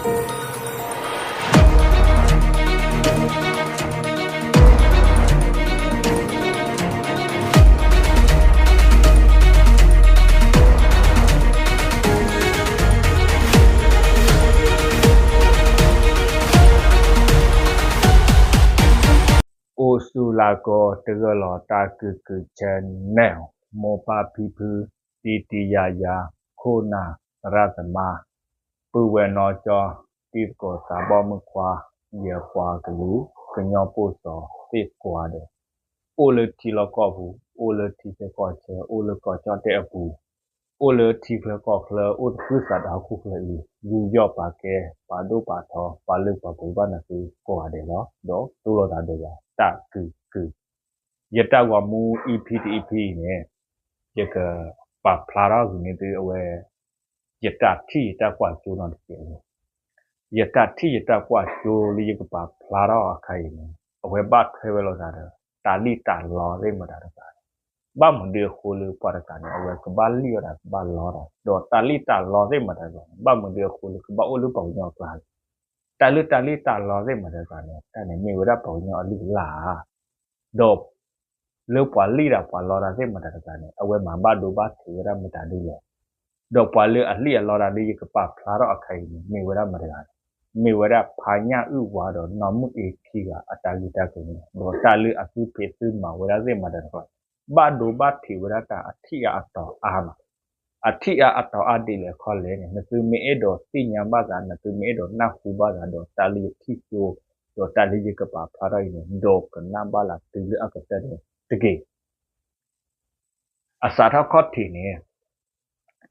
အိၣ်ဆူၣ်လၢကီၢ်တဂၢၢ်လီၤ တၢ်ကုၢ်ကုၢ် channel, မိၢ်ပၢ်ဖံဖု, တံၤတံၤယၤယၤ, ခိၣ်နၢ်သရၣ်သမါ, ပုၢ်ဝဲၢ်နီၢ်ကၠီ, တံၤသကိးသးဘီမုၣ်ခွါ, ယပှၤကလုာ်ကညီဖိစီၤသ့ၣ်ကိးဂၤဒဲး, အိၣ်လၢထံလီၢ်ကီၢ်ပူၤ, အိၣ်လၢထံဆၢကီၢ်ဆၢ, အိၣ်လၢကီၢ်ကၠီၣ်တဲၣ်အပူၤ, အိၣ်လၢထံချၢကီၢ်ချၢ, အိၣ်သကုၤဆးဒးဟီၣ်ခိၣ်ချၢအံၤ, ယူးယီၣ်ပာ်ကဲ ပာ်ဒိၣ်ပာ်ထီ ပာ်လုၢ်ပာ်ပှ့ၤဘၣ်နသုကိးဂၤဒဲးလီၤ. ဒီးတိၢ်လိာ်သးဒီးယၤ တၢ်ကုၢ်ကုၢ်, ယတၢ်ဂီၤမူ EP တ EP အံၤန့ၣ်, ယကပာ်ဖျါထီၣ်ဂ့ၤန့ၢ်သုအဝဲ ယတၢ်ထံၣ်ယတၢ်ကွၢ်ကၠိနီတကဲးလီၤ. ယတၢ်ထံၣ်ယတၢ်ကွၢ်ကၠိလၢယကပာ်ဖျါထီၣ်အခါအံၤန့ၣ်, အဝဲဘၣ်ထွဲဝဲလိာ်သးဒီး တၢ်လံၣ်တၢ်လီသ့ၣ်မတၤတကျါန့ၣ်, ဘၣ်မနုၤအဃိလၢပှၤတကျါန့ၣ် အဝဲကဘၣ်လံၣ်အီၣ်တၢ် ကဘၣ်လီတၢ်, ဒီးတၢ်လံၣ်တၢ်လီသ့ၣ်မတၤတကျါန့ၣ် ဘၣ်မနုၤအဃိလၢကဘၣ်အိၣ်လၢပှၤကညီအကျါလဲၣ်. တၢ်လၢတၢ်လံၣ်တၢ်လီသ့ၣ်မတၤတကျါန့ၣ် တၢ်န့ၣ်မ့ၢ်ဝဲဒၣ်ပှၤကညီအလုၢ်အလၢ်ဧါ. ဒီး လၢပှၤလံၣ်တၢ်ပှၤလီတၢ်သ့ၣ်မတၤတကျါန့ၣ် အဝဲမၤဘၣ်ဒိဘၣ်ထံးဝဲဒၣ်မတၤဒ်လဲၣ်. ဒီးပှၤလၢအလံၣ်အလီတၢ်လၢယကပာ်ဖျါထီၣ်အခါအံၤန့ၣ် မ့ၢ်ဝဲဒၣ်မတၤတဂၤန့ၣ်, မ့ၢ်ဝဲဒၣ်ဖါညၣ်အုၣ်ဝါဒီးနီၢ်မုၢ်အ့ခံဂၤအတၢ်ဂ့ၢ်တၢ်ကျိၤန့ၣ်လီၤ. ဒီးတၢ်လၢအသုဖံးသုမၤဝဲဒၣ်သ့ၣ်မတၤတကျါန့ၣ် ဘၣ်ဒိဘၣ်ထံးဝဲဒၣ်တၢ်အထံၣ်အါအတီၤအါမး. အထံၣ်အါအတီၤအါဒ်လဲၣ်ခီလဲၣ်န့ၣ် နသုမ့ၢ်အဲၣ်ဒိးသ့ၣ်ညါဘၣ်သး, နသုမ့ၢ်အဲၣ်ဒိးနၢ်ဟူဘၣ်သးဒီးတၢ်လၢယထံၣ်ကၠိ, ဒီးတၢ်လၢယကပာ်ဖျါထီၣ်အံၤန့ၣ် ဒီးကနၣ်ဘၣ်လၢတုၤလၢအကတၢၢ်န့ၣ်တက့ၢ်. အစးထီၣ်ခီၣ်ထံးန့ၣ်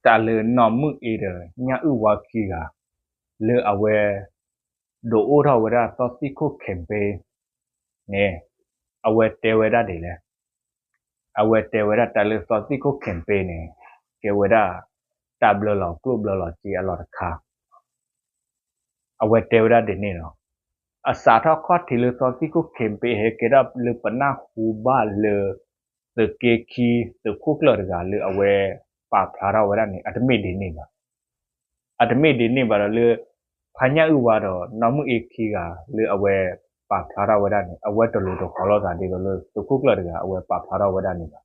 တၢ်လၢနီၢ်မုၢ်အ့ဒီးညၣ်အုၣ်ဝါခံဂၤ လၢအဝဲ ဒုးအိၣ်ထီၣ်ဝဲဒၣ်သီသံၣ်ခိၣ် campaign န့ၣ် အဝဲတဲဝဲဒၣ်ဒ်လဲၣ်. အဝဲတဲဝဲဒၣ်တၢ်လၢသီသံၣ်ခိၣ် campaign န့ၣ် ကဲဝဲဒၣ် တၢ်ဘျၢလီၤကျိၣ်ဘျၢလီၤစ့အလီၢ်တခါ အဝဲတဲဝဲဒၣ်ဒ်န့ၣ်လီၤ. အစးထီၣ်ခီၣ်ထံးလၢသီသံၣ်ခိၣ် campaign ဟဲကဲထီၣ်လၢပနၢ်ဟူဘၣ်လၢ သုးက့ခံ သုးခိၣ်ကျၢၢ်တဂၤလၢအဝဲပာ်ဖျါထီၣ်ဝဲဒၣ်န့ၣ် အတမ့ၢ်ဒ်န့ၣ်ဘၣ်. အတမ့ၢ်ဒ်န့ၣ်ဘၣ်ဒီးလၢ ဖါညၣ်အုၣ်ဝါဒီးနီၢ်မုၢ်အ့ခံဂၤလၢအဝဲပာ်ဖျါထီၣ်ဝဲဒၣ်န့ၣ် အဝဲတလိၤတဃီလိာ်သးဒ်သိးလၢသုးခိၣ်ကျၢၢ်တဂၤအဝဲပာ်ဖျါထီၣ်ဝဲဒၣ်န့ၣ်ဘၣ်.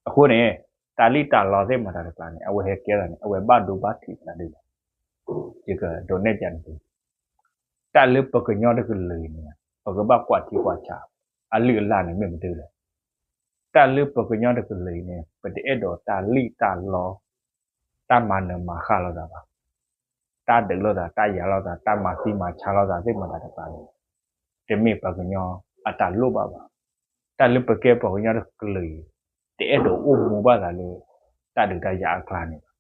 အဃိန့ၣ် တၢ်လံၣ်တၢ်လီသ့ၣ်မတၤတကျါန့ၣ် အဝဲဟဲကဲသးန့ၣ် အဝဲဘၣ်ဒိဘၣ်ထံးသးဒ်လဲၣ်. ယကဒုးနဲၣ်ပျးန့ၣ် တၢ်လၢပှၤကညီတကလုာ်အံၤန့ၣ် ပကဘၣ်ကွၢ်ထံကွၢ်ဆး အလုၢ်အလၢ်န့ၣ်မ့ၢ်မနုၤလဲၣ်. တၢ်လၢပှၤကညီတကလုာ်အံၤန့ၣ် ပတအဲၣ်ဒိးတၢ်လံၣ်တၢ်လီ တၢ်မၤနၢၤမၤဃၣ်လိာ်သးဘၣ်. တၢ်ဒုးလိာ်သး တၢ်ယၤလိာ်သး တၢ်မၤသံမၤဆါလိာ်သးသ့ၣ်မတၤတကျါန့ၣ် တမ့ၢ်ပှၤကညီအတၢ်လိၣ်ဘၣ်ဘၣ်. တၢ်လၢပကဲပှၤကညီတကလုာ်အံၤ တအဲၣ်ဒိးအိၣ်မူဘၣ်သးလၢ တၢ်ဒုးတၢ်ယၤအကျါန့ၣ်ဘၣ်.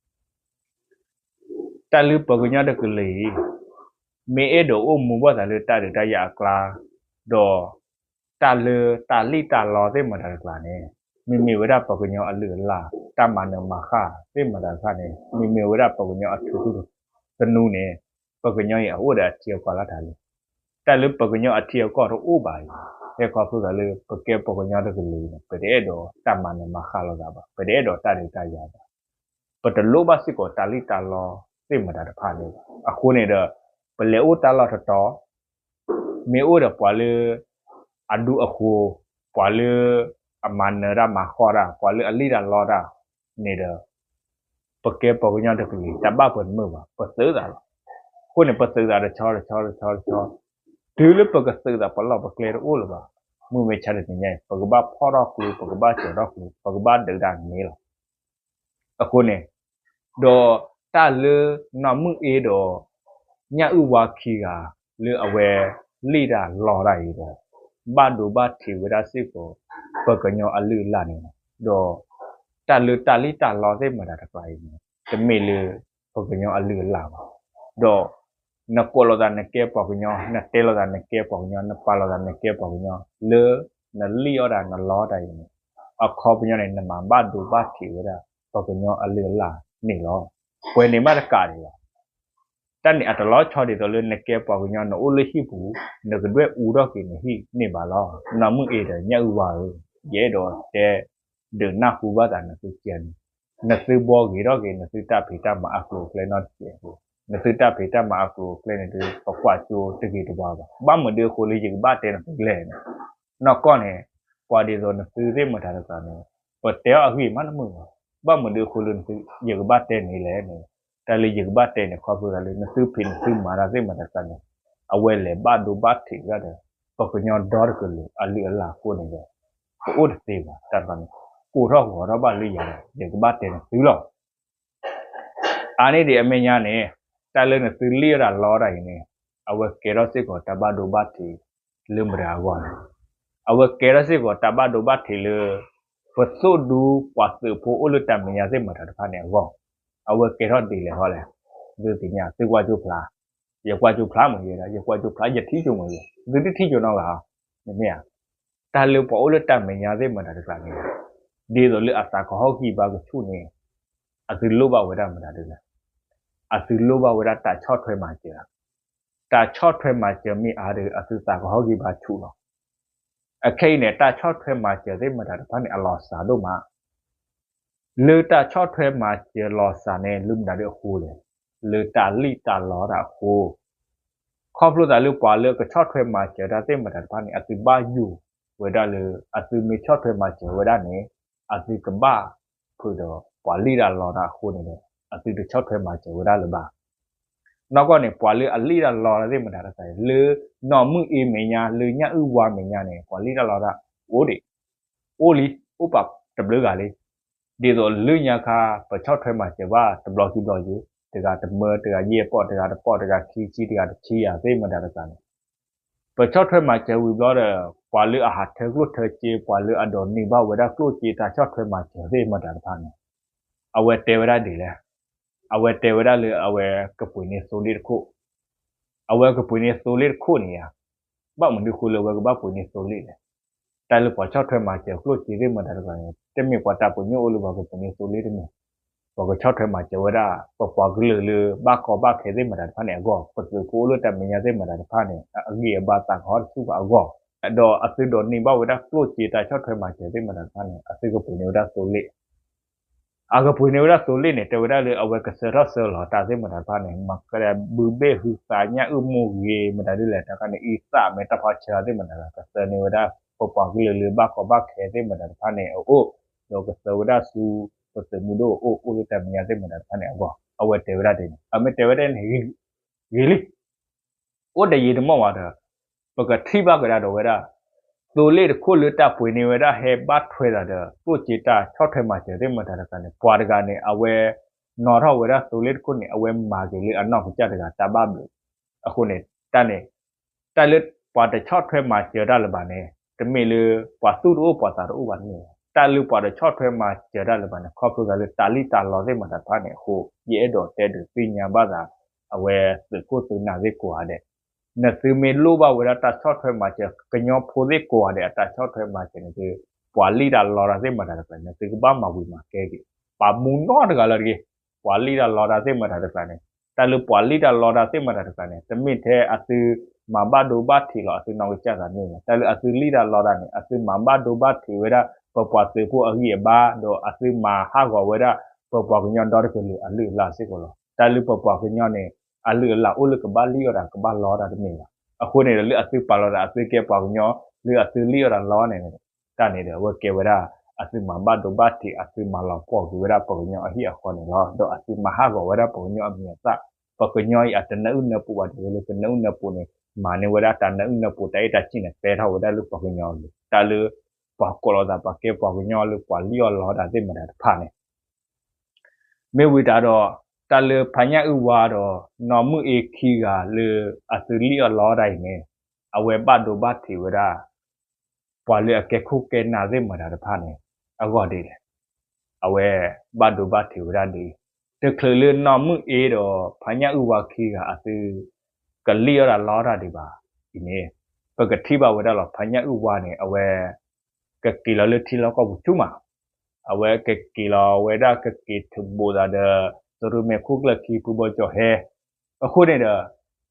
တၢ်လၢပှၤကညီတကလုာ်အံၤ မ့ၢ်အဲၣ်ဒိးအိၣ်မူဘၣ်သးလၢတၢ်ဒုးတၢ်ယၤအကျါ ဒီး တၢ်လၢတၢ်လံၣ်တၢ်လီသ့ၣ်မတၤတကျါန့ၣ် မ့မ့ၢ်ဝဲဒၣ်ပှၤကညီအလုၢ်အလၢ်, တၢ်မၤနၢၤမၤဃၣ်သ့ၣ်မတၤတကျါန့ၣ် မ့မ့ၢ်ဝဲဒၣ်ပှၤကညီအထူသနူန့ၣ် ပှၤကညီအံၤအအိၣ်ဒီးအထံအကီၢ်လၢထးလံ. တၢ်လၢပှၤကညီအထံအကီၢ်တအိၣ်ဘၣ်အံၤ ဟဲခီဖျိသးလၢပကဲပှၤကညီတကလုာ်န့ၣ် ပတအဲၣ်ဒိးတၢ်မၤနၢၤမၤဃၣ်လိာ်သးဘၣ်, ပတအဲၣ်ဒိးတၢ်ဒုးတၢ်ယၤဘၣ်, ပတလိၣ်ဘၣ်စ့ၢ်ကီးတၢ်လံၣ်တၢ်လီသ့ၣ်မတၤတဖၣ်န့ၣ်ဘၣ်. အဃိန့ၣ်ဒီး ပလဲၤအိၣ်တၢ်လီၢ်တတီၤ မ့ၢ်အိၣ်ဒီးပှၤလၢ အဒူအဃိ, ပှၤလၢ အမၤနၢၤတၢ်မၤဃီတၢ်, ပှၤလၢအလံၣ်တၢ်လီတၢ်န့ၣ်ဒီး ပကဲပှၤကညီတကလုာ် တၢ်ဘၣ်ပှၤတမုာ်ဘၣ်, ပသုးသးလီၤ. အဃိန့ၣ် ပသုးသးတဆီတဆီတဆီတဆီ, တုၤလၢပကသုးသးပလီၢ်ပကျဲတအိၣ်လၢၤဘၣ်, မုၢ်မဆါတနံၤညါအံၤ ပကဘၣ်ဖီၣ်ထီၣ်ကျိ ပကဘၣ်စၢၤထီၣ်ကျိ ပကဘၣ်ဒုးတၢ်န့ၣ်လီၤ. အဃိန့ၣ် ဒီးတၢ်လၢနီၢ်မုၢ်အ့ဒီး ညၣ်အုၣ်ဝါခံဂၤ လၢအဝဲလံၣ်တၢ်လီတၢ်အံၤဒီး ဘၣ်ဒိဘၣ်ထံးဝဲဒၣ်စ့ၢ်ကီး ပှၤကညီအလုၢ်အလၢ်န့ၣ်လီၤ. ဒီးတၢ်လၢတၢ်လံၣ်တၢ်လီသ့ၣ်မတၤတကျါအံၤန့ၣ် တမ့ၢ်လၢပှၤကညီအလုၢ်အလၢ်ဘၣ်. ဒီး နကိးလိာ်သးနကဲပှၤကညီ, နတဲလိာ်သးနကဲပှၤကညီ, နပာ်လိာ်သးနကဲပှၤကညီ, လၢနလံၣ်အီၣ်တၢ်နလီတၢ်အံၤန့ၣ် အခီပညီန့ၣ် နမၤဘၣ်ဒိဘၣ်ထံးဝဲဒၣ် ပှၤကညီအလုၢ်အလၢ်န့ၣ်လီၤ. ပှဲၤန့ၣ်မးတကးဒံးဘၣ်. တၢ်န့ၣ်အတလီၤဆီဒ်သိးလၢနကဲပှၤကညီ နအိၣ်လၢဟံၣ်ပူၤ နကဒွဲၣ်အူထီၣ်က့ၤနဟံၣ်န့ၣ်ဘၣ်လီၤ. နီၢ်မုၢ်အ့ဒီးညၣ်အုၣ်ဝါဧၢ, ယအဲၣ်ဒိးတဲ ဒုးနၢ်ဟူဘၣ်သးနသုကဲန့ၣ်, နသုဘှီဂ့ၤထီၣ်က့ၤ နသုတၢ်ဖံးတၢ်မၤအကျိၤအကျဲနီတစဲးဖိ နသုတၢ်ဖံးတၢ်မၤအကျိၤအကျဲန့ၣ်ဒုး ပကွၢ်ကၠိတဂ့ၤတဝါဘၣ်. ဘၣ်မနုၤအဃိလၢယကဘၣ်တဲနသုလဲၣ်န့ၣ်, နီၢ်ကီၢ်န့ၣ် ပှၤဒ်သိးနသုသ့ၣ်မတၤတကျါန့ၣ် ပတဲအီၤအဂ့ၢ်မးတမုာ်ဘၣ်. ဘၣ်မနုၤအဃိလၢနသု ယကဘၣ်တဲန့ၣ်လဲၣ်န့ၣ်, တၢ်လၢယကဘၣ်တဲန့ၣ် ခီဖျိလၢနသုဖံးနသုမၤတၢ်သ့ၣ်မတၤတကျါန့ၣ် အဝဲလဲၤဘၣ်ဒိဘၣ်ထံးဝဲဒၣ်ဒီး ပကညီဒီတကလုာ်အလုၢ်အလၢ်အဃိန့ၣ်ဒီး ပအိၣ်တသ့ဘၣ်. တၢ်တခါန့ၣ် ကိးထီၣ်ဂီၤထီၣ်ဘၣ်လၢယၤဒီး ယကဘၣ်တဲနသုလီၤ. အါန့ၢ်ဒံးအမဲာ်ညါန့ၣ် တၢ်လၢနသုလံၣ်အီၣ်တၢ်လီတၢ်အံၤန့ၣ် အဝဲကဲထီၣ်စ့ၢ်ကီးတၢ်ဘၣ်ဒိဘၣ်ထံးလၢမတၤအဂီၢ်လဲၣ်. အဝဲကဲထီၣ်စ့ၢ်ကီးတၢ်ဘၣ်ဒိဘၣ်ထံးလၢ ပသိၣ်ဒူပှၤသုးဖိအိၣ်လၢတၢ်မဲာ်ညါသ့ၣ်မတၤတဖၣ်န့ၣ်အဂီၢ်, အဝဲကဲထီၣ်ဒ်လဲၣ်ဟီလဲၣ်. သုသ့ၣ်ညါ သုကွၢ်ကၠိဖျါ, ယကွၢ်ကၠိဖျါမ့ၢ်ဂ့ၤဒီး ယကွၢ်ကၠိဖျါ ယထံၣ်ကၠိမ့ၢ်ဂ့ၤ, သုတထံၣ်ကၠိနီတဂၤ, နမ့ၢ်ဧါ. တၢ်လၢပှၤအိၣ်လၢတၢ်မဲာ်ညါသ့ၣ်မတၤတဖၣ်န့ၣ် ဒ်သိးလၢအသးကဟီၣ်ဂံၢ်ဘါကဆူၣ်န့ၣ် အသုလိၣ်ဘၣ်ဝဲဒၣ်မတၤတဂၤ, အသုလိၣ်ဘၣ်ဝဲဒၣ်တၢ်ဆီၣ်ထွဲမၤစၢၤ, တၢ်ဆီၣ်ထွဲမၤစၢၤမ့ၢ်အါဒီး အသုသးကဟီၣ်ဂံၢ်ဘါဆူၣ်လီၤ. အခဲအံၤန့ၣ် တၢ်ဆီၣ်ထွဲမၤစၢၤသ့ၣ်မတၤတဖၣ်န့ၣ် အလီၤစှၤဒိၣ်မး လၢတၢ်ဆီၣ်ထွဲမၤစၢၤလီၤစှၤန့ၣ် လၢမတၤဒုအဃိလဲၣ်, လၢတၢ်လံၣ်တၢ်လီတၢ်အဃိ, ခီဖျိသးလၢပှၤလၢအကဆီၣ်ထွဲမၤစၢၤတၢ်သ့ၣ်မတၤတဖၣ်န့ၣ် အသုဘၣ်ယိၣ်ဝဲဒၣ်လၢ အသုမ့ၢ်ဆီၣ်ထွဲမၤစၢၤဝဲဒၣ်န့ၣ် အသုကဘၣ်ဖုးဒီးပှၤလံၣ်တၢ်လီတၢ်အဃိန့ၣ်ဒီး အသုတဆီၣ်ထွဲမၤစၢၤဝဲဒၣ်လၢၤဘၣ်. နီၢ်ကီၢ်န့ၣ် ပှၤလၢအလံၣ်တၢ်လီတၢ်သ့ၣ်မတၤတဖၣ်န့ၣ် လၢနီၢ်မုၢ်အ့မဲာ်ညါ လၢညၣ်အုၣ်ဝါမဲာ်ညါန့ၣ် ပှၤလံၣ်တၢ်လီတၢ်အိၣ်ဒံး, အိၣ်လံ, အိၣ်ပာ်တဘျုးဂၤလံ. ဒ်သိးလၢညါခါ ပဆီၣ်ထွဲမၤစၢၤဘၣ်တဘျီခံဘျီက့ၤ, တဂၤတမၢ တဂၤယဲၢ်ပီၢ် တဂၤတပီၢ် တဂၤခံဆံ တဂၤတဆံယၤသ့ၣ်မတၤတဖၣ်န့ၣ် ပဆီၣ်ထွဲမၤစၢၤဝံၤဘျီဒီး ပှၤလၢအဟးထၢကျိၣ်ထၢစ့ ပှၤလၢအဒိးန့ၢ်ဘၣ်ဝဲဒၣ်ကျိၣ်စ့တၢ်ဆီၣ်ထွဲမၤစၢၤသ့ၣ်မတၤတဖၣ်န့ၣ် အဝဲတဲဝဲဒၣ်ဒ်လဲၣ်, အဝဲတဲဝဲဒၣ်လၢအဝဲကပှ့ၤန့ၢ်သိလ့ၣ်တခိၣ်, အဝဲကပှ့ၤန့ၢ်သိလ့ၣ်တခိၣ်န့ၣ်ဧါ, ဘၣ်မနုၤဃိလၢအဝဲကဘၣ်ပှ့ၤန့ၢ်သိလ့ၣ်လဲၣ်. တၢ်လၢပှၤဆီၣ်ထွဲမၤစၢၤကျိၣ်စ့သ့ၣ်မတၤတဖၣ်န့ၣ် တမ့ၢ်ပှၤတၢ်ပညိၣ်အိၣ်လၢပှၤကပှ့ၤန့ၢ်သိလ့ၣ်တမ့ၢ်, ပှၤကဆီၣ်ထွဲမၤစၢၤဝဲဒၣ် ပပှၤကလုာ်လၢဘၣ်ကီဘၣ်ခဲသ့ၣ်မတၤတဖၣ်န့ၣ်အဂီၢ်, ပသုးဖိအိၣ်လၢတၢ်မဲာ်ညါသ့ၣ်မတၤတဖၣ်န့ၣ် အဂံၢ်အဘါသးကဟီၣ်တဆူၣ်ဘၣ်အဂီၢ်, ဒီးအသုဒိးန့ၢ်ဘၣ်ဝဲဒၣ်ကျိၣ်စ့တၢ်ဆီၣ်ထွဲမၤစၢၤသ့ၣ်မတၤတဖၣ်န့ၣ် အသုကပှ့ၤန့ၢ်ဝဲဒၣ်သိလ့ၣ် အကပှ့ၤန့ၢ်ဝဲဒၣ်သိလ့ၣ်န့ၣ် တဲဝဲဒၣ်လၢအဝဲကဆှၢထီၣ်ဆှၢလီၤတၢ်သ့ၣ်မတၤတဖၣ်န့ၣ် မၤကလဲၤဘုဘ့ၣ်ဟုသးညၣ်အုၣ်မိၢ်ဂ့ၤ မတၤဒ်လဲၣ်တခါန့ၣ် အံသၣ်မဲာ်တၢ်ဖီဆၢသ့ၣ်မတၤတဖၣ် ကဆှၢန့ၢ်ဝဲဒၣ် ပပှၤကလုာ်လၢဘၣ်ကီဘၣ်ခဲသ့ၣ်မတၤတဖၣ်န့ၣ်အအိၣ်, ဒီးကဆှၢဝဲဒၣ်ဆူ ပသုးမုၢ်ဒိၣ်အအိၣ် အိၣ်လၢတၢ်မဲာ်ညါသ့ၣ်မတၤတဖၣ်န့ၣ်အဂီၢ် အဝဲတဲဝဲဒၣ်ဒ်န့ၣ် အမ့ၢ်တဲဝဲဒၣ်န့ၣ် ဂ့ၤလံ အိၣ်တယံာ်တမီၢ်ဘၣ်ဒီး ပကထံၣ်ဘၣ်ကဒါဒီးဝဲဒၣ် သိလ့ၣ်တခိၣ်လၢတၢ်ပှ့ၤန့ၢ်ဝဲဒၣ်ဟဲဘၣ်ထွဲသးဒီး ကျိၣ်စ့တၢ်ဆီၣ်ထွဲမၤစၢၤသ့ၣ်မတၤတဖၣ်န့ၣ် ပှၤတဂၤန့ၣ် အဝဲ နီၣ်ထီၣ်ဝဲဒၣ်သိလ့ၣ်တခိၣ်န့ၣ် အဝဲမၤက့ၤလၢအနီၢ်ကစၢ်တဂၤတၢ်ဘၣ်ဘျုး, အဃိန့ၣ် တၢ်န့ၣ် တၢ်လၢပှၤတဆီၣ်ထွဲမၤစၢၤတၢ်လၢၤဘၣ်န့ၣ် တမ့ၢ်လၢ ပှၤသူၣ်တအိၣ်ပှၤသးတအိၣ်ဘၣ်န့ၣ်, တၢ်လၢပှၤတဆီၣ်ထွဲမၤစၢၤတၢ်လၢၤဘၣ်န့ၣ် ခီဖျိသးလၢတၢ်လံၣ်တၢ်လီသ့ၣ်မတၤတဖၣ်န့ၣ်အဃိ ယအဲၣ်ဒိးတဲဒုးသ့ၣ်ညါဘၣ်သး အဝဲသုးခိၣ်သုးနၢ်သ့ၣ်ကိးဂၤဒဲး နသုမ့ၢ်လိၣ်ဘၣ်ဝဲဒၣ်တၢ်ဆီၣ်ထွဲမၤစၢၤ ကညီဖိသ့ၣ်ကိးဂၤဒဲးအတၢ်ဆီၣ်ထွဲမၤစၢၤန့ၣ် ပှၤလံၣ်တၢ်လီတၢ်သ့ၣ်မတၤတဖၣ်န့ၣ် သုကဘၣ်မၤဝံၤမၤကဲက့ၤ, ပာ်မူနီတဂၤလၢၤတဂ့ၤ, ပှၤလံၣ်တၢ်လီတၢ်သ့ၣ်မတၤတဖၣ်န့ၣ် တၢ်လၢပှၤလံၣ်တၢ်လီတၢ်သ့ၣ်မတၤတဖၣ်န့ၣ် တမ့ၢ်ထဲအသုမၤဘၣ်ဒိဘၣ်ထံးလီၤအသုနီၢ်ကစၢ်သးန့ၣ်, တၢ်လၢအသုလံၣ်တၢ်လီတၢ်န့ၣ် အသုမၤဘၣ်ဒိဘၣ်ထံးဝဲဒၣ် ပပှၤသုးဖိအဂံၢ်အဘါ ဒီးအသုမၤဟးဂီၤဝဲဒၣ် ပပှၤကညီဒီတကလုာ်အလုၢ်အလၢ်စ့ၢ်ကီးလီၤ. တၢ်လၢပပှၤကညီန့ၣ် အလုၢ်အလၢ်အိၣ်လၢကဘၣ်လံၣ်အီၣ်တၢ်ကဘၣ်လီတၢ်တမ့ၢ်ဘၣ်. အဃိန့ၣ်ဒီးလၢအသုပာ်လီၤသး အသုကဲပှၤကညီ လၢအသုလံၣ်အီၣ်တၢ်လီန့ၣ် တၢ်န့ၣ်ဒီး အဝဲကဲဝဲဒၣ် အသုမၤဘၣ်ဒိဘၣ်ထံး အသုမၤလီၤပှီၢ်ကွံာ်ဝဲဒၣ်ပှၤကညီအဟံၣ်အဃီန့ၣ်လီၤ. ဒီးအသုမၤဟးဂီၤဝဲဒၣ်ပှၤကညီအမံၤအသၣ်, ပှၤကညီအံၤအတနၢအုၣ်နၢပူၤဘၣ် ဒ်သိးလၢကနၢအုၣ်နၢပူၤန့ၣ် မၤန့ၢ်ဝဲဒၣ်တၢ်နၢအုၣ်နၢပူၤ တၢ်အဲၣ်တၢ်ကွံန့ၣ် ပဲထီၣ်ဝဲဒၣ်လၢပှၤကညီအလိၤ, တၢ်လၢ ပှၤကိးလီၤသးပှၤကဲပှၤကညီလၢပှၤလံၣ်အီၣ်လီတၢ်သ့ၣ်မတၤတဖၣ်န့ၣ် မ့ၢ်ဝံၤတၢ်ဒီး တၢ်လၢဖါညၣ်အုၣ်ဝါဒီး နီၢ်မုၢ်အ့ခံဂၤလၢအသုလံၣ်အီၣ်လီတၢ်အံၤန့ၣ် အဝဲဘၣ်ဒိဘၣ်ထံးဝဲဒၣ် ပှၤလၢအကဲခိၣ်ကဲနၢ်သ့ၣ်မတၤတဖၣ်န့ၣ် အဂီၢ်ဒ်လဲၣ်. အဝဲဘၣ်ဒိဘၣ်ထံးဝဲဒၣ်ဒ်အံၤ, တချုးလၢနီၢ်မုၢ်အ့ဒီးဖါညၣ်အုၣ်ဝါခံဂၤအသု ကလံၣ်အီၣ်တၢ်လီတၢ်ဒံးဘၣ်အံၤန့ၣ် ပကထံၣ်ဘၣ်ဝဲဒၣ်လီၤ ဖါညၣ်အုၣ်ဝါန့ၣ် အဝဲ ကက့ၤလီၤလၢထံလီၢ်ကီၢ်ပူၤဆူၣ်မး, အဝဲကက့ၤလီၤဝဲဒၣ်ကက့ၤထီၣ်ဘိးသးဒီး သုးရ့မဲာ်ခိၣ်ကျၢၢ်ခံဖုဘီကၠီၤဟဲ, အဃိန့ၣ်ဒီး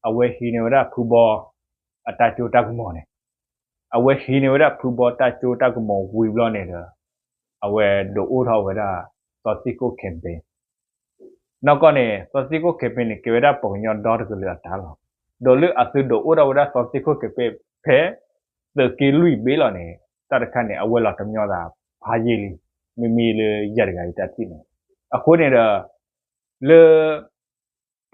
အဝဲဟံးန့ၢ်ဝဲဒၣ်ဖုဘီ အတၢ်စိတၢ်ကမီၤန့ၣ်, အဝဲဟံးန့ၢ်ဝဲဒၣ်ဖုဘီတၢ်စိတၢ်ကမီၤဝံၤဘျီန့ၣ်ဒီး အဝဲဒုးအိၣ်ထီၣ်ဝဲဒၣ် စီၤသံကိၣ် campaign နီၢ်ကီၢ်န့ၣ် သီသံခိၣ် campaign န့ၣ် ကဲဝဲဒၣ်ပှၤကညီဒီတကလုာ်အတၢ်လီၤ. ဒီးလၢအသုဒုးအိၣ်ထီၣ်ဝဲဒၣ်သီသံခိၣ် campaign ဖဲ သုးက့လွံၢ်ဘ့ၣ်လီၤန့ၣ် တၢ်တခါန့ၣ် အဝဲလီၤတမညီသးဖးယံာ်လံ, မ့မ့ၢ်လၢယၤတဂၤအံၤတၢ်ထံၣ်န့ၣ်. အဃိန့ၣ်ဒီး လၢ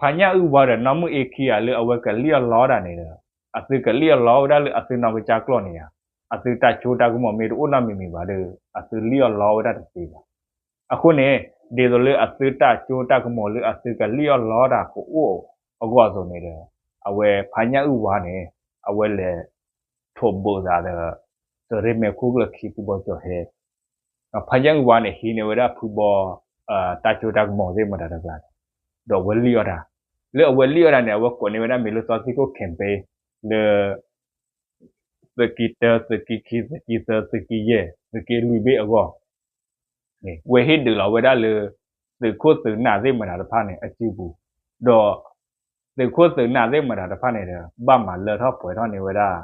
ဖါညၣ်အုၣ်ဝါဒီးနီၢ်မုၢ်အ့ခံဂၤ လၢအဝဲကလံၣ်အီၣ်လီတၢ်န့ၣ်ဒီး အသုကလံၣ်အီၣ်လီဝဲဒၣ်လၢအသုနီၢ်ကစၢ်ကျိာ်န့ၣ်ဧါ, အသုတၢ်စိတၢ်ကမီၤမ့ၢ်တအိၣ်နီတမံၤမံၤဘၣ်ဒီး အသုလံၣ်အီၣ်လီဝဲဒၣ်တသ့ဘၣ်. အဃိန့ၣ် ဒ်သိးလၢအသုတၢ်စိတၢ်ကမီၤလၢအသုကလံၣ်အီၣ်လီတၢ်ကအိၣ်အဂီၢ်အသိးန့ၣ်ဒီး အဝဲဖါညၣ်အုၣ်ဝါန့ၣ် အဝဲလဲၤ ထိးဘုးသးဒီး သုးရ့ၣ်မဲာ်ခိၣ်ကျၢၢ်ခံဖုဘီကၠီၤဟဲ ဖါညၣ်အုၣ်ဝါန့ၣ် ဟံးန့ၢ်ဝဲဒၣ်ဖုဘီ တၢ်စိတၢ်ကမီၤသ့ၣ်မတၤတကျါန့ၣ် ဒီးအဝဲလံၣ်အီၣ်တၢ်, လၢအဝဲလံၣ်အီၣ်တၢ်န့ၣ် အဝဲကိးန့ၢ်ဝဲဒၣ်မ့ၢ်လၢသီသံခိၣ် campaign လၢ သုးက့တၢ သုးက့ခံ သုးက့သၢ သုးက့ယဲၢ် သုးက့လွံၢ်ဘ့ၣ်အဂီၢ် ဝဲဟ့ၣ်ဒုးလီၤဝဲဒၣ်လၢ သုးခိၣ်သုးနၢ်သ့ၣ်မတၤတဖၣ်န့ၣ် အစုပူၤ, ဒီး သုးခိၣ်သုးနၢ်သ့ၣ်မတၤတဖၣ်န့ၣ်ဒီး ဘၣ်မၤလၢထီၣ်ပှဲၤထီၣ်န့ၢ်ဝဲဒၣ်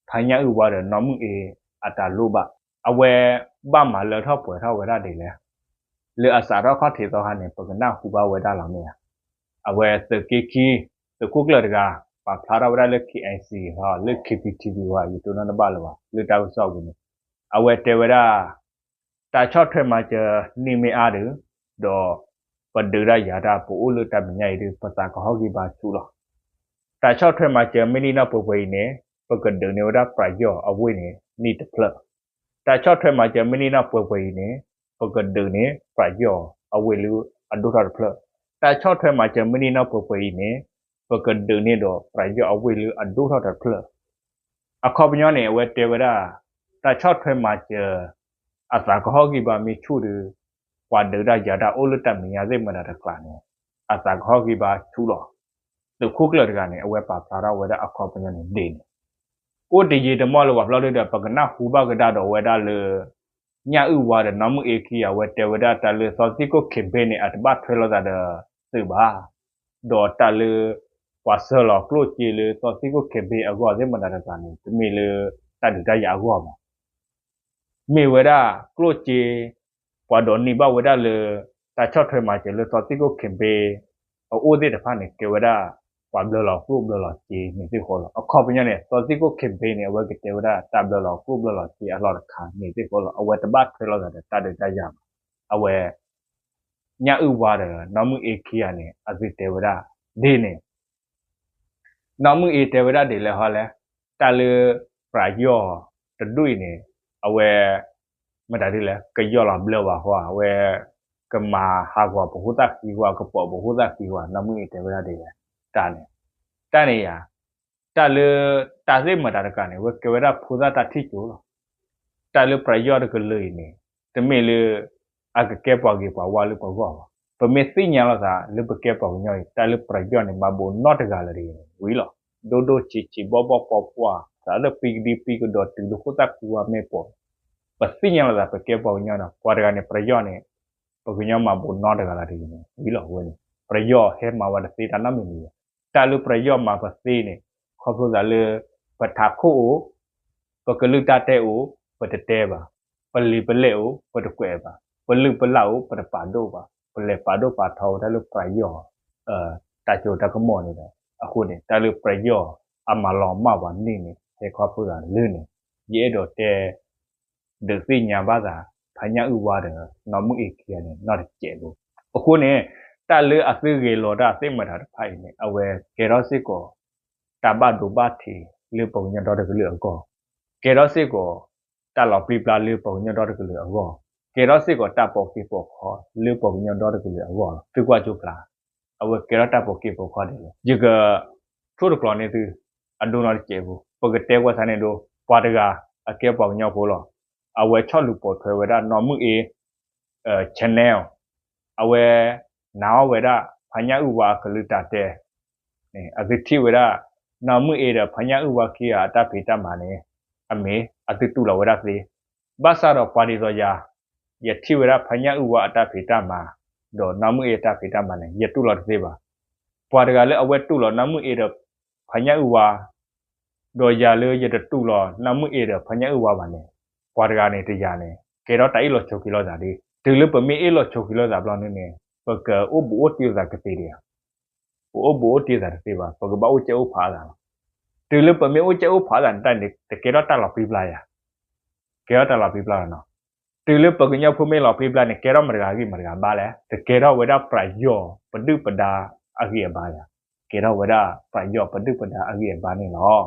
ဖါညၣ်အုၣ်ဝါဒီးနီၢ်မုၢ်အ့အတၢ်လိၣ်ဘၣ်, အဝဲဘၣ်မၤလၢထီၣ်ပှဲၤထီၣ်ဝဲဒၣ်ဒ်လဲၣ်. လၢအစးထီၣ်ခီၣ်ထံးသီခါန့ၣ် ပကနၢ်ဟူဘၣ်ဝဲဒၣ်လီၤမ့ၢ်ဧါ. အဝဲသုးက့ခံ သုးခိၣ်ကျၢၢ်တဂၤ ပာ်ဖျါထီၣ်ဝဲဒၣ်လၢ KIC ဟီ လၢ K P T V ဝဲ ယတိၢ်နီၣ်တဘၣ်လၢၤဘၣ် လၢတၢ်ကစီၣ်ပူၤန့ၣ် အဝဲတဲဝဲဒၣ် တၢ်ဆီၣ်ထွဲမၤစၢၤန့ၢ်မ့ၢ်အါဒီး ဒီးပဒုးတၢ်ယၤတၢ် ပအိၣ်လၢတၢ်မဲာ်ညါအံၤဒီး ပသးကဟီၣ်ဂံၢ်ဘါဆူၣ်လီၤ. တၢ်ဆီၣ်ထွဲမၤစၢၤမ့ၢ်န့ၢ်နီၢ်ပှဲၤပှဲၤအံၤန့ၣ် ပကဒုးန့ၢ်ဝဲဒၣ်ပယီၤအဝ့ၢ်န့ၣ် န့ၢ်တဖျၢၣ်, တၢ်ဆီၣ်ထွဲမၤစၢၤမ့ၢ်န့ၢ်နီၢ်ပှဲၤပှဲၤအံၤန့ၣ် ပကဒုးန့ၢ်ပယီၤအဝ့ၢ်လၢအဒိၣ်ထီၣ်တဖျၢၣ်, တၢ်ဆီၣ်ထွဲမၤစၢၤမ့ၢ်န့ၢ်နီၢ်ပှဲၤပှဲၤအံၤန့ၣ် ပကဒုးန့ၢ်ဒီးပယီၤအဝ့ၢ်လၢအဒိၣ်ထီၣ်တဖျၢၣ်. အခီပညီန့ၣ် အဝဲတဲဝဲဒၣ် တၢ်ဆီၣ်ထွဲမၤစၢၤ အသးကဟီၣ်ဂံၢ်ဘါမ့ၢ်ဆူၣ်ဒီး ပှၤဒုးတၢ်ယၤတၢ်အိၣ်လၢတၢ်မဲာ်ညါသ့ၣ်မတၤတကျါန့ၣ် အသးကဟီၣ်ဂံၢ်ဘါဆူၣ်လီၤ. သုးခိၣ်ကျၢၢ်တဂၤန့ၣ် အဝဲပာ်ဖျါထီၣ်ဝဲဒၣ်အခီပညီန့ၣ်ဒ်န့ၣ် အိၣ်တယံာ်တမီၢ်လၢၤဘၣ်ဖျီဒုဒီး ပကနၢ်ဟူဘၣ်ကဒါဒီးဝဲဒၣ်လၢ ညၣ်အုၣ်ဝါဒီးနီၢ်မုၢ်အ့ခံဂၤ အဝဲတဲဝဲဒၣ်တၢ်လၢသီသံခိၣ် campaign န့ၣ် အတဘၣ်ထွဲလိာ်သးဒီးသုးဘၣ်, ဒီးတၢ်လၢ ပှၤဆှၢလီၤကျိၣ်စ့လၢသီသံခိၣ် campaign အဂီၢ်သ့ၣ်မတၤတကျါန့ၣ် တမ့ၢ်လၢတၢ်ဒုးတၢ်ယၤအဂီၢ်ဘၣ် မ့ၢ်ဝဲဒၣ်ကျိၣ်စ့ ပှၤဒိးန့ၢ်ဘၣ်ဝဲဒၣ်လၢ တၢ်ဆီၣ်ထွဲမၤစၢၤလၢသီသံခိၣ် campaign အအိၣ်သ့ၣ်တဖၣ်န့ၣ် ကဲဝဲဒၣ် ပှၤဘျၢလီၤကျိၣ်ဘျၢလီၤစ့န့ၣ်သ့ၣ်ဃီလီၤ. အခီပညီန့ၣ် သီသံခိၣ် campaign န့ၣ် အဝဲကတဲဝဲဒၣ်တၢ်ဘျၢလီၤကျိၣ်ဘျၢလီၤစ့အလီၢ်တခါန့ၣ်သ့ၣ်ဃီလီၤ. အဝဲတဘၣ်ထွဲလိာ်သးဒီးတၢ်ဒုးတၢ်ယၤဘၣ်. အဝဲ ညၣ်အုၣ်ဝါဒီးနီၢ်မုၢ်အ့ခံဂၤန့ၣ် အသုတဲဝဲဒၣ်ဒ်န့ၣ် နီၢ်မုၢ်အ့တဲဝဲဒၣ်ဒ်လဲၣ်ဟီလဲၣ်, တၢ်လၢ ပယီၤတဒူၣ်အံၤန့ၣ် အဝဲ မတၤဒ်လဲၣ် ကယီၢ်လီၤဘျၢဘၣ်ဃီ အဝဲ ကမၤဟးဂီၤပဖိသၣ်ဃံဃီ ကပိာ်ပဖိသၣ်ဃံဃီ နီၢ်မုၢ်အ့တဲဝဲဒၣ်ဒ်လဲၣ်, တၢ်န့ၣ် တၢ်န့ၣ်ယၤ တၢ်လၢ တၢ်သ့ၣ်မတၤတကျါန့ၣ် အဝဲကဲဝဲဒၣ်ဖိသၣ်တၢ်ထံၣ်ကၠိလီၤ. တၢ်လၢပယီၤတကလုာ်အံၤန့ၣ် တမ့ၢ်လၢ အကကဲပှၤဂ့ၤပှၤဝါလၢပဂီၢ်ဘၣ်. ပမ့ၢ်သ့ၣ်ညါလိာ်သးလၢပကဲပှၤကညီအံၤ တၢ်လၢပယီၤန့ၣ် မၤဘူးနီတဂၤလၢၤတဂ့ၤန့ၣ် ဝံၤလီၤ. ဒိၣ်ဒိၣ်ဆံးဆံး ဘီၣ်ဘီၣ်ပှီၣ်ပှီၣ် သးလၢပံကဒံပံကဒီးတုၤလၢဃိၣ်သၣ်ဃုဝါမ့ၢ်ပိာ် ပသ့ၣ်ညါလိာ်သးပကဲပှၤကညီဒီး ပှၤတဂၤန့ၣ် ပယီၤန့ၣ် ပကညီမၤဘူးနီတဂၤလၢၤတဂ့ၤန့ၣ် ဝံၤလီၤဝဲန့ၣ် ပယီၤဟဲမၤဝဲတသ့တၢ်နီတမံၤမံၤဘၣ်. တၢ်လၢပယီၤမၤပသ့န့ၣ် ခီဖျိသးလၢ ပထးခိၣ်အိၣ် ပကလုၢ်တၢ်တဲအိၣ် ပတတဲဘၣ်, ပလံာ်ပလဲၢ်အိၣ် ပတကွဲးဘၣ်, ပလုၢ်ပလၢ်အိၣ် ပတပာ်ဒိၣ်ဘၣ်, ပလဲၤပာ်ဒိၣ်ပာ်ထီဝဲတၢ်လၢပယီၤ တၢ်စိတၢ်ကမီၤန့ၣ်ဒီး အဃိန့ၣ် တၢ်လၢပယီၤအမၤလီၤမၢ်ပှၤန့ၣ်န့ၣ် ဟဲခီဖျိသးလၢန့ၣ် ယအဲၣ်ဒိးတဲ ဒုးသ့ၣ်ညါဘၣ်သး ဖါညၣ်အုၣ်ဝါဒီး နီၢ်မုၢ်အ့ခံဂၤန့ၣ် နီတစဲးဖိ. အဃိန့ၣ် တၢ်လၢအသုဂဲၤလီၤတၢ်သ့ၣ်မတၤတဖၣ်အံၤန့ၣ် အဝဲကဲထီၣ်စ့ၢ်ကီး တၢ်ဘၣ်ဒိဘၣ်ထံးလၢပှၤကညီဒီတကလုာ်အဂီၢ်, ကဲထီၣ်စ့ၢ်ကီး တၢ်လီၤပျံၤပျါလၢပှၤကညီဒီတကလုာ်အဂီၢ်, ကဲထီၣ်စ့ၢ်ကီးတၢ်ပိာ်က့ၤပိာ်ခီလၢပှၤကညီဒီတကလုာ်အဂီၢ်လီၤ. သုကွၢ်ကၠိဖျါ အဝဲကဲထီၣ်တၢ်ပိာ်က့ၤပိာ်ခီဒ်လဲၣ်. ယက ထိၣ်တကျိၤန့ၢ်သု အဒိနီတစဲးဖိ ပကတဲကွၢ်ဆါန့ၣ်ဒိ ပှၤတဂၤ အကဲပှၤကညီဖိလီၤ. အဝဲဆီၣ်လူၤပိာ်ထွဲဝဲဒၣ်နီၢ်မုၢ်အ့ channel အဝဲ နာ်အီၤဝဲဒၣ် ဖါညၣ်အုၣ်ဝါအကလုၢ်တၢ်တဲ န့ၣ် အသုထံၣ်ဝဲဒၣ် နီၢ်မုၢ်အ့ဒီးဖါညၣ်အုၣ်ဝါခံဂၤအတၢ်ဖံးတၢ်မၤန့ၣ် အမ့ၢ်အသုတူၢ်လီၤဝဲဒၣ်သ့, ဘၣ်ဆၣ်ဒီးပှၤဒ်သိးယၤ ယထံၣ်ဝဲဒၣ်ဖါညၣ်အုၣ်ဝါအတၢ်ဖံးတၢ်မၤ ဒီးနီၢ်မုၢ်အ့အတၢ်ဖံးတၢ်မၤန့ၣ် ယတူၢ်လီၤတသ့ဘၣ်. ပှၤတဂၤလၢအဝဲတူၢ်လီၤနီၢ်မုၢ်အ့ဒီးဖါညၣ်အုၣ်ဝါ ဒီးယၤလၢယတတူၢ်လီၤနီၢ်မုၢ်အ့ဒီးဖါညၣ်အုၣ်ဝါဘၣ်န့ၣ် ပှၤတဂၤန့ၣ်တယၤန့ၣ် ကဲထီၣ်တၢ်အ့ၣ်လိာ်ဆိးက့လိာ်သးဒ် တုၤလၢပမ့ၢ်အ့ၣ်လိာ်ဆိးက့လိာ်သးဘျီန့ၣ်န့ၣ် ပကအိၣ်ဘူးအိၣ်တံၢ်သးကသ့ဒံးဧါ. ပအိၣ်ဘူးအိၣ်တံၢ်သးတသ့ဘၣ်, ပကဘၣ်အိၣ်ကဲအိၣ်ဖးသးလီၤ. တုၤလၢပမ့ၢ်အိၣ်ကဲအိၣ်ဖးသးန့ၣ် တၢ်န့ၣ် တကဲထီၣ်တၢ်လီၤပြံပြါယၤ, ကဲထီၣ်တၢ်လီၤပြံပြါလီၤနီၤ. တုၤလၢပှၤကညီဖိမ့ၢ်လီၤပြံပြါန့ၣ် ကဲထီၣ်မတၤတဂၤအဂံၢ်မတၤတဂၤအဘါလဲၣ်, တကဲထီၣ်ဝဲဒၣ်ပယီၤပဒုၣ်ပဒါအဂံၢ်အဘါယၤ, ကဲထီၣ်ဝဲဒၣ်ပယီၤပဒုၣ်ပဒါအဂံၢ်အဘါန့ၣ်လီၤ.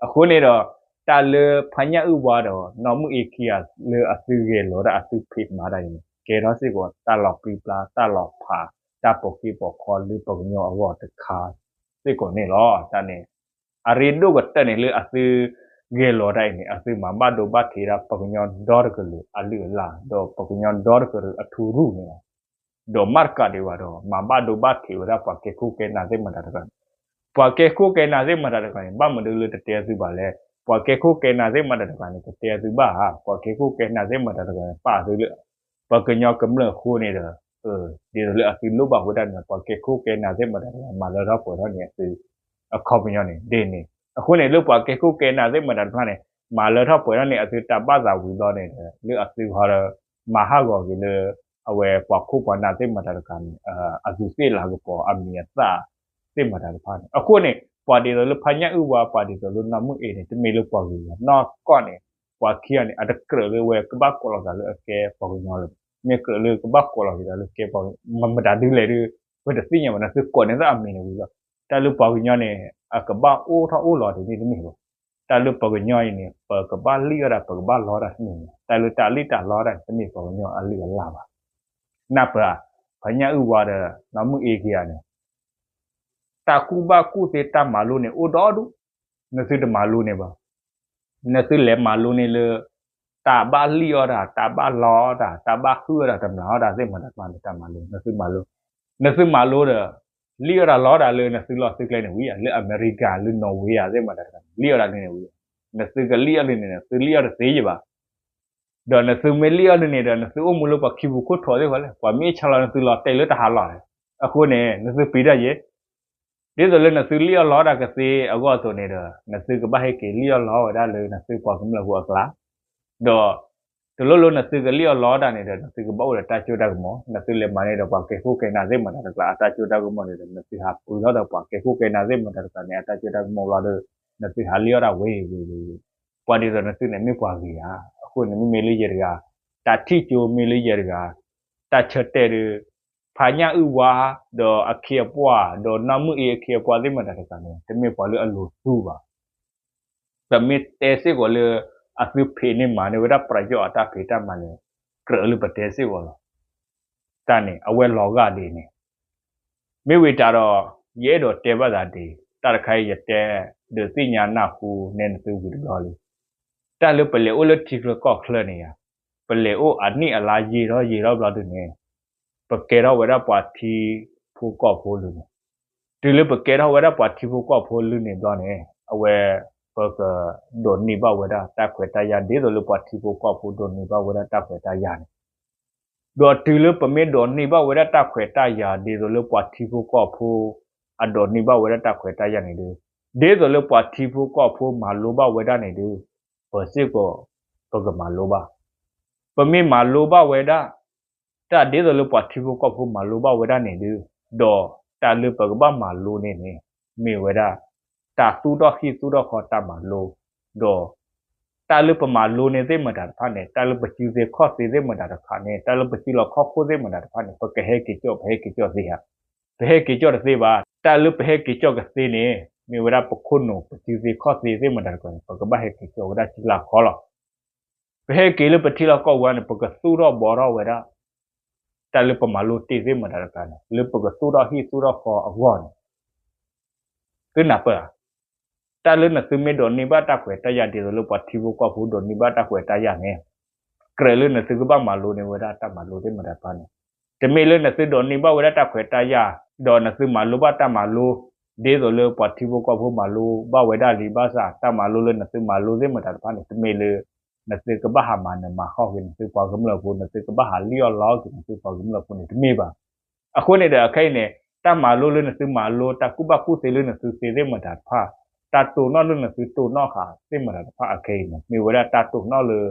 အဃိန့ၣ်ဒီး တၢ်လၢဖါညၣ်အုၣ်ဝါဒီးနီၢ်မုၢ်အ့ခံဂၤလၢအသုဂဲၤလီၤဒၣ်အသုဖံးမၤတၢ်အံၤန့ၣ် ကဲထီၣ်စ့ၢ်ကီးတၢ်လီၤပြံပြါ တၢ်လီၤဖး တၢ်ပိာ်ဃ့ပိာ်ခီလၢပှၤကညီအဂီၢ်တခါစ့ၢ်ကီးန့ၣ်လီၤ. တၢ်န့ၣ် အရ့ဒိၣ်ကတၢၢ်န့ၣ်လၢအသုဂဲၤလီၤဒၣ်အံၤန့ၣ် အသုမၤဘၣ်ဒိဘၣ်ထံးဒၣ်ပှၤကညီဒီတကလုာ်အလုၢ်အလၢ် ဒီးပှၤကညီဒီတကလုာ်အထူရူၢ်န့ၣ်လီၤ. ဒီးမၤတကးဒံးဘၣ်ဒီး မၤဘၣ်ဒိဘၣ်ထံးဝဲဒၣ်ပှၤကဲခိၣ်ကဲနၢ်သ့ၣ်မတၤတဂၤန့ၣ်, ပှၤကဲခိၣ်ကဲနၢ်သ့ၣ်မတၤတဂၤန့ၣ် ဘၣ်မနုၤလၢတတဲအသုဘၣ်လဲၣ်. ပှၤကဲခိၣ်ကဲနၢ်သ့ၣ်မတၤတဂၤန့ၣ် တတဲအသုဘၣ်ဧါ. ပှၤကဲခိၣ်ကဲနၢ်သ့ၣ်မတၤတဂၤန့ၣ် ပာ်အသုလၢ ပှၤကညီကမျၢၢ်အဃိန့ၣ်ဒီး ဒ်သိးလၢအသုလိၣ်ဘၣ်ဝဲဒၣ်န့ၣ် ပှၤကဲခိၣ်ကဲနၢ်သ့ၣ်မတၤတဂၤ မၤလၢထီၣ်ပှဲၤထီၣ်န့ၢ်အသု အခီပညီန့ၣ် ဒ်န့ၣ်. အဃိန့ၣ် လၢပှၤကဲခိၣ်ကဲနၢ်သ့ၣ်မတၤတဖၣ်န့ၣ် မၤလၢထီၣ်ပှဲၤထီၣ်န့ၢ်အသုတၢ်ဘၣ်သးဝံၤဘျီန့ၣ်ဒီး လၢအသုဟီဒီး မၤဟးဂီၤက့ၤလၢ အဝဲပှၤခိၣ်ပှၤနၢ်သ့ၣ်မတၤတဂၤန့ၣ် အသူးသ့ၣ်လၤကပီၤအမံၤအသၣ်သ့ၣ်မတၤတဖၣ်န့ၣ်. အဃိန့ၣ် ပှၤဒ်သိးလၢဖါညၣ်အုၣ်ဝါ ပှၤဒ်သိးလၢနီၢ်မုၢ်အ့န့ၣ် တမ့ၢ်လၢပှၤဂ့ၤဂၤနီၢ်ကီၢ်န့ၣ် ပှၤခံဂၤန့ၣ် အတကြၢးလၢဝဲကဘၣ်ကိးလီၤသးလၢအကဲပှၤကညီလၢၤဘၣ်. မ့ၢ်ကြၢးလၢကဘၣ်ကိးလီၤက့ၤသးလၢကဲပှၤကညီ မတၤဒ်လဲၣ်ဒီး ပတသ့ၣ်ညါဘၣ် နသုကိးန့ၢ်သးအမံၤန့ၣ်ဝံၤလီၤ. တၢ်လၢပှၤကညီန့ၣ် အကဘၣ်အိၣ်ထီၣ်အိၣ်လီၤတန့ၢ်တမ့ၢ်ဘၣ်. တၢ်လၢပှၤကညီအံၤန့ၣ် ပကဘၣ်လံၣ်အီၣ်တၢ် ပကဘၣ်လီတၢ်တမ့ၢ်ဘၣ်. တၢ်လၢတၢ်လံၣ်တၢ်လီတၢ်န့ၣ် တမ့ၢ်ပှၤကညီအလုၢ်အလၢ်ဘၣ်. နၢ်ပၢၢ်ဧါ, ဖါညၣ်အုၣ်ဝါဒီးနီၢ်မုၢ်အ့ခံဂၤန့ၣ် တၢ်ကူၣ်ဘၣ်ကူၣ်သ့တၢ်မၤလိန့ၣ် အိၣ်ဒီဒူၣ်, နသုတမၤလိန့ၣ်ဘၣ်. နသုလဲၤမၤလိန့ၣ်လၢ တၢ်ဘၣ်လံၣ်အီၣ်တၢ်, တၢ်ဘၣ်လီအီၣ်တၢ်, တၢ်ဘၣ်ဟုၣ်အီၣ်တၢ်, တမျၢ်အီၣ်တၢ်သ့ၣ်မတၤတဖၣ်န့ၣ် တၢ်မၤလိ, နသုမၤလိ, နသုမၤလိဒီး လံၣ်အီၣ်တၢ်လီတၢ်လၢနသုလီၢ်သုကျဲန့ၣ်ဝံၤဧါ, လၢအမဲရကၤ လၢနီၣ်ဝ့ဧါ သ့ၣ်မတၤတဖၣ်န့ၣ် လံၣ်အီၣ်တၢ်လံန့ၣ်ဝံၤဧါ. နသုကလံၣ်အီၣ်လံန့ၣ် သုလံၣ်အီၣ်တသ့ယဘၣ်. ဒီးနသုမ့ၢ်လံၣ်အီၣ်လံန့ၣ်ဒီး နသုအိၣ်မူလၢပှၤခံပူၤခိၣ်ထီးသ့ၣ်ဃီလဲၣ်, ပှၤမ့ၢ်ဆါလီၤနသုလီၤတဲာ်လၢတၢ်ဟးလီၤန့ၣ်. အဃိန့ၣ် နသုပျံၤတၢ်ယဲၢ် ဒ်သိးလၢနသုလံၣ်အီၣ်လီတၢ်ကသ့အဂီၢ်အသိးန့ၣ်ဒီး နသုကဘၣ်ဟဲက့ၤလံၣ်အီၣ်လီဝဲဒၣ်လၢနသုပှၤကမျၢၢ်ဖိအကျါ, ဒီး တလိၣ်လၢနသုကလံၣ်အီၣ်လီတၢ်န့ၣ်ဒီး နသုကဘၣ်အိၣ်ဒီးတၢ်စိတၢ်ကမီၤ, နသုလဲၤမၤန့ၢ်ဒီးပှၤကဲခိၣ်ကဲနၢ်သ့ၣ်မတၤတကျါ အတၢ်စိတၢ်ကမီၤန့ၣ်ဒီး နသုဟးပှ့ၤထီၣ်ဒီးပှၤကဲခိၣ်ကဲနၢ်သ့ၣ်မတၤတကျါန့ၣ် အတၢ်စိတၢ်ကမီၤလီၤဒီး နသုဟးလံၣ်အီၣ်တၢ်ဝဲဝဲဝဲ, ပှၤဒ်သိးနသုန့ၣ်မ့ၢ်ပှၤဂ့ၤဧါ. အဃိန့ၣ်မ့မ့ၢ်လၢယဲတဂၤ, တၢ်ထံၣ်ကၠိမ့ၢ်လၢယဲတဂၤ, တၢ်ဆၢတဲာ်ဒီး ဖါညၣ်အုၣ်ဝါ ဒီးအခ့အပှၢ် ဒီးနီၢ်မုၢ်အ့အခ့အပှၢ်သ့ၣ်မတၤတကျါန့ၣ် တမ့ၢ်ပှၤလၢအလိၤသူဘၣ်. ပမ့ၢ်တဲစ့ၢ်ကီးလၢ အသုဖံးန့ၢ်မၤန့ၢ်ဝဲဒၣ်ပယီၤအတၢ်ဖံးတၢ်မၤန့ၣ် ကြၢးလၢပတဲစ့ၢ်ကီးလီၤ. တၢ်န့ၣ် အဝဲလီၤဂာ်ဒ်န့ၣ် မ့ၢ်ဝံၤတၢ်ဒီး ယအဲၣ်ဒိးတဲဘၣ်သးဒ် တၢ်တခါအံၤယတဲ ဒုးသ့ၣ်ညါနၢ်ဟူနဲနသုဝံၤတဘျီလံ. တၢ်လၢပလဲၤအိၣ်လၢထံချၢကီၢ်ချၢန့ၣ်ဧါ, ပလဲၤအိၣ်အနံၣ်အလါယံာ်ထီၣ်ယံာ်ထီၣ်ဘျီဒုန့ၣ် ပကဲထီၣ်ဝဲဒၣ်ပှၤထံဖိကီၢ်ဖိလၢန့ၣ်, တုၤလၢပကဲထီၣ်ဝဲဒၣ်ပှၤထံဖိကီၢ်ဖိလၢန့ၣ်ဘျီန့ၣ် အဝဲ ပကဒိးန့ၢ်ဘၣ်ဝဲဒၣ်တၢ်ခွဲးတၢ်ယာ် ဒ်သိးလၢပှၤထံဖိကီၢ်ဖိဒိးန့ၢ်ဘၣ်ဝဲဒၣ်တၢ်ခွဲးတၢ်ယာ်န့ၣ် ဒီးတုၤလၢပမ့ၢ်ဒိးန့ၢ်ဘၣ်ဝဲဒၣ်တၢ်ခွဲးတၢ်ယာ် ဒ်သိးလၢပှၤထံဖိကီၢ်ဖိ အဒိးန့ၢ်ဘၣ်ဝဲဒၣ်တၢ်ခွဲးတၢ်ယာ်န့ၣ်ဒီး ဒ်သိးလၢပှၤထံဖိကီၢ်ဖိမၤလိဘၣ်ဝဲဒၣ်န့ၣ်ဒီး ပစ့ၢ်ကီး ပကမၤလိဘၣ်. ပမ့ၢ်မၤလိဘၣ်ဝဲဒၣ် တၢ်ဒ်သိးလၢပှၤထံဖိကီၢ်ဖိမၤလိဘၣ်ဝဲဒၣ်န့ၣ်ဒီး ဒီးတၢ်လၢပကဘၣ်မၤလိန့ၣ်န့ၣ် မ့ၢ်ဝဲဒၣ် တၢ်သူၣ်ထီၣ်ဟံၣ်သူၣ်ထီၣ်ဃီတၢ်မၤလိ, ဒီး တၢ်လၢပမၤလိန့ၣ်သ့ၣ်မတၤတဖၣ်န့ၣ် တၢ်လၢပစုသ့ခီၣ်သ့သ့ၣ်မတၤတဖၣ်န့ၣ် တၢ်လၢပစုလီၢ်ခီၣ်ခိၣ်သ့ၣ်မတၤတဖၣ်န့ၣ် ပကဟဲက့ၤကၠီၣ် ပဟဲက့ၤကၠီၣ်သ့ဧါ. ပဟဲက့ၤကၠီၣ်တသ့ဘၣ်. တၢ်လၢပဟဲက့ၤကၠီၣ်ကသ့န့ၣ် မ့ၢ်ဝဲဒၣ်ပခိၣ်နူာ်ပစုသ့ခီၣ်သ့သ့ၣ်မတၤတဖၣ်န့ၣ် ပကဘၣ်ဟဲက့ၤကၠီၣ်ဝဲဒၣ်စုလၢခီၣ်လီၤ. ပဟဲက့ၤလၢပထံလီၢ်ကီၢ်ပူၤန့ၣ် ပကသူၣ်ထီၣ်ဘှီထီၣ်ဝဲဒၣ် တၢ်လၢပမၤလိတ့ၢ်သ့ၣ်မတၤတဖၣ်န့ၣ် လၢပကသူၣ်ထီၣ်ဟံၣ်သူၣ်ထီၣ်ဃီအဂီၢ်န့ၣ် သုနၢ်ပၢၢ်ဧါ. တၢ်လၢနသုမ့ၢ်ဒိးန့ၢ်ဘၣ်တၢ်ခွဲးတၢ်ယာ်ဒ်သိးလၢပှၤထံဖိကီၢ်ဖိဒိးန့ၢ်ဘၣ်တၢ်ခွဲးတၢ်ယာ်န့ၣ် ကြၢးလၢနသုကဘၣ်မၤလိန့ၢ်ဝဲဒၣ်တၢ်မၤလိသ့ၣ်မတၤတဖၣ်န့ၣ် တမ့ၢ်လၢနသုဒိးန့ၢ်ဘၣ်ဝဲဒၣ်တၢ်ခွဲးတၢ်ယာ် ဒီးနသုမၤလိဘၣ်တၢ်မၤလိ ဒ်သိးလၢပှၤထံဖိကီၢ်ဖိမၤလိဘၣ်ဝဲဒၣ်လံဘၣ်ဆၣ် တၢ်မၤလိလၢနသုမၤလိသ့ၣ်မတၤတဖၣ်န့ၣ် တမ့ၢ်လၢ နသုကဘၣ်ဟးမၤနၢၤမၤဃီၣ်က့ၤနသုပှၤကမျၢၢ်ဖိ နသုကဘၣ်ဟးလံၣ်အီၣ်လီက့ၤနသုပှၤကမျၢၢ်ဖိန့ၣ် တမ့ၢ်ဘၣ်. အဃိန့ၣ်ဒီး အခဲအံၤန့ၣ် တၢ်မၤလိလၢနသုမၤလိ တၢ်ကူၣ်ဘၣ်ကူၣ်သ့လၢနသုသ့သ့ၣ်မတၤတဖၣ် တၢ်တိာ်နီၣ်လၢနသုတိာ်နီၣ်ဃာ်သ့ၣ်မတၤတဖၣ်အခဲအံၤန့ၣ် မ့ၢ်ဝဲဒၣ်တၢ်တိာ်နီၣ်လၢ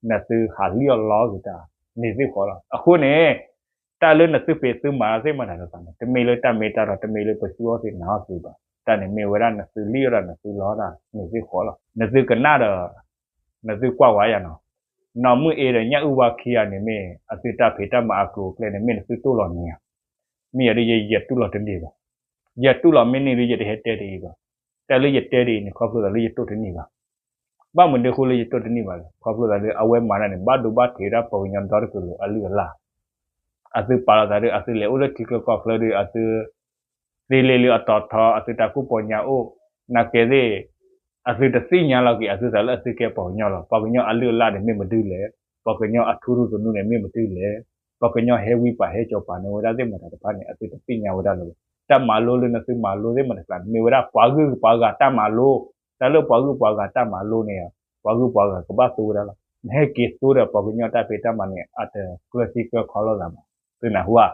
နသုဟးလံၣ်အီၣ်လီက့ၤတၢ်န့ၣ်သ့ၣ်ဃီလီၤ. အဃိန့ၣ် တၢ်လၢနသုဖံးသုမၤသ့ၣ်မတၤတဖၣ်န့ၣ် တမ့ၢ်လၢတၢ်မ့ၢ်တၢ်တီ တမ့ၢ်လၢပစူၢ်အီၣ်သ့ၣ်နာ်အီၣ်သ့ဘၣ်. တၢ်န့ၣ်မ့ၢ်ဝဲဒၣ်နသုလံၣ်အီၣ်ဒီးနသုလီတၢ်န့ၣ်သ့ၣ်ဃီလီၤ. နသုကနၣ်ဒီး နသုကွၢ်ဝဲယၤနီၤ. နီၢ်မုၢ်အ့ဒီးညၣ်အုၣ်ဝါခံဂၤန့ၣ်မ့ၢ် အသုတၢ်ဖံးတၢ်မၤအကျိၤအကျဲန့ၣ် မ့ၢ်နသုတူၢ်လိာ်န့ၢ်ဧါ. မ့ၢ်ယၤဒ်ယဲ ယတူၢ်လိာ်တန့ၢ်ဘၣ်. ယတူၢ်လိာ်မ့ၢ်န့ၢ်ဒ်ယတဟဲတဲဒ်အံၤဘၣ်. တၢ်လၢယတဲဒ်အံၤန့ၣ် ခီဖျိသးလၢယတူၢ်တန့ၢ်ဘၣ်. ဘၣ်မနုၤအဃိလၢယတူၢ်တန့ၢ်ဘၣ်လဲၣ်. ခီဖျိသးလၢအဝဲမၤတၢ်န့ၣ် ဘၣ်ဒိဘၣ်ထံးဝဲဒၣ်ပှၤကညီဒီတကလုာ်အလုၢ်အလၢ် အသုပာ်လီၤသးဒီး အသုလဲၤအိၣ်လၢထံချၢကီၢ်ချၢဒီး အသု သ့လ့ၣ်လၢအတီၤထီ အသုတၢ်ကူၣ်ပီညါအိၣ် နာ်ကဲသ့ၣ် အသုတသ့ၣ်ညါလီၤက့ၤ အသုသးလၢအသုကဲပှၤကညီလီၤ. ပှၤကညီအလုၢ်အလၢ်န့ၣ်မ့ၢ်မနုၤလဲၣ်. ပှၤကညီအထူရူၢ်သနူန့ၣ်မ့ၢ်မနုၤလဲၣ်. ပှၤကညီဟဲဝံပာ်ဟဲကၠီၤပာ်န့ၢ်ဝဲဒၣ်သ့ၣ်မတၤတဖၣ်န့ၣ် အသုတသ့ၣ်ညါဝဲဒၣ်လၢၤဘၣ်. တၢ်မၤလိလၢနသုမၤလိသ့ၣ်မတၤတဖၣ်န့ၣ် မ့ၢ်ဝဲဒၣ်ပှၤဂုၤပှၤဂၤတၢ်မၤလိ. တၢ်လၢပှၤဂုၤပှၤဂၤတၢ်မၤလိန့ၣ် ပှၤဂုၤပှၤဂၤကဘၣ်သူဝဲဒၣ်လီၤ. နဟဲက့ၤသူဒီးပှၤကညီတၢ်ဖံးတၢ်မၤန့ၣ် အတကျၢၤသံကျၢၤခီလိာ်သးဘၣ်. သုနၢ်ဟူဧါ.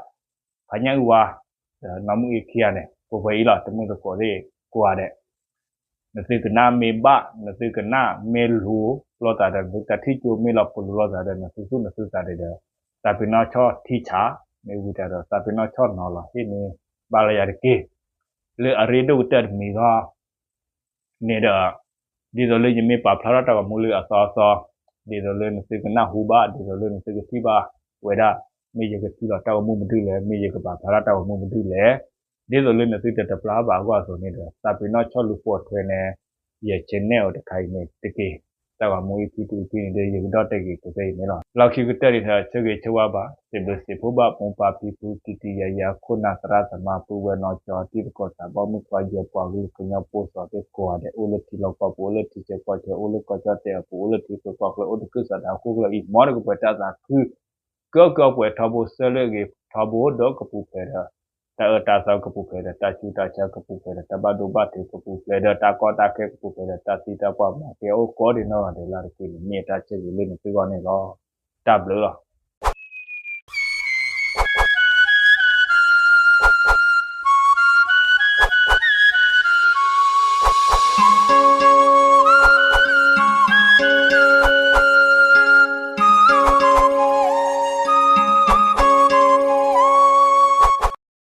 ဖးညၣ်အုၣ်ဝါ ဒီးနီၢ်မုၢ်အ့ခံဂၤန့ၣ် ပှဲၤပှဲၤအံၤလီၤ တမုၢ်တကိးသ့ၣ်ကိးဂၤဒဲး နသုကနၣ်မ့ၢ်ဘၣ် နသုကနၣ်မ့ၢ်လိၤလိာ်သးဒီး နသုတၢ်ထံၣ်ကၠိမ့ၢ်လီၤပလိာ်လိာ်သးဒီး နသုသူၣ်နသုသးဒီး သးပ့ၤနီၣ်ဆီၣ်ထံဆး မ့ၢ်ဝံၤတၢ်ဒီး သးပ့ၤနီၣ်ဆီၣ်နီၤလီၤ ဟ့ၣ်န့ၢ်ဘၣ်လၢယၤတက့ၢ်. လၢအရ့ဒိၣ်ကတၢၢ်တမံၤဃီ န့ၣ်ဒီး ဒ်သိးလၢယမ့ၢ်ပာ်ဖျါထီၣ်တၢ်ဂီၤမူလၢအသီအသီ, ဒ်သိးလၢနသုကနၢ်ဟူဘၣ်, ဒ်သိးလၢနသုကထံၣ်ဘၣ်ဝဲဒၣ်, မ့ၢ်ယကထံၣ်လီၤတၢ်ဂီၤမူမနုၤလဲၣ်, မ့ၢ်ယကပာ်ဖျါထီၣ်တၢ်ဂီၤမူမနုၤလဲၣ်, ဒ်သိးလၢနသုတတပျၢ်ဘၣ်အဂီၢ်အသိးန့ၣ်ဒီး သးပ့ၤနီၣ်ဆီၣ်လူၤပိာ်ထွဲန့ၣ် ယ channel တခါအံၤန့ၣ်တက့ၢ်. တၢ်ဂီၤမူ EP တ EP န့ၣ်ဒီး ယကဒီၣ်တဲာ်က့ၤကသ့အံၤန့ၣ်လီၤ. လီၢ်ခံကတၢၢ်န့ၣ်ဒီး ဆၢဂ့ၤဆၢဝါဘၣ် စံးဘျုးစံးဖှိၣ်ဘၣ် မိၢ်ပၢ်ဖံဖု တံၤတံၤယၤယၤ ခိၣ်နၢ်သရၣ်သမါ ပုၢ်ဝဲၢ်နီၢ်ကၠီ တံၤသကိးသးဘီမုၣ်ခွါယဲၢ်ပှၤကလုာ်ကညီဖိစီၤသ့ၣ်ကိးဂၤဒဲး အိၣ်လၢထံလီၢ်ကီၢ်ပူၤ အိၣ်လၢထံဆၢကီၢ်ဆၢ အိၣ်လၢကီၢ်ကၠီၣ်တဲၣ်အပူၤ အိၣ်လၢထံချၢကီၢ်ချၢ အိၣ်တကုၢ်စးဒၣ်ဟီၣ်ခိၣ်ချၢအံၤ မ်နကပှဲၤတၢ်သးခု ကၢကၢပှဲၤထီဘိ ဆၢလၢအဂ့ၤထီဘိ ဒီးကပူၤဖျဲးဒီး တၢ်အၢတၢ်သီကပူၤဖျဲးဒီး တၢ်ဆူးတၢ်ဆါကပူၤဖျဲးဒီး တၢ်ဘၣ်ဒိဘၣ်ထံးကပူၤဖျဲးဒီး တၢ်ကီတၢ်ခဲကပူၤဖျဲးဒီး တၢ်သံတၢ်ပှၢ်မၤကဲအိၣ်ကိးဒံးနီၢ်ဂၤဒဲးလၢ်တက့ၢ်န့ၣ် မ့ၢ်တၢ်ဆၢဂ့ၤလၢနသုဂီၢ်န့ၣ်လီၤ. တၢ်ဘျုးလီၤ.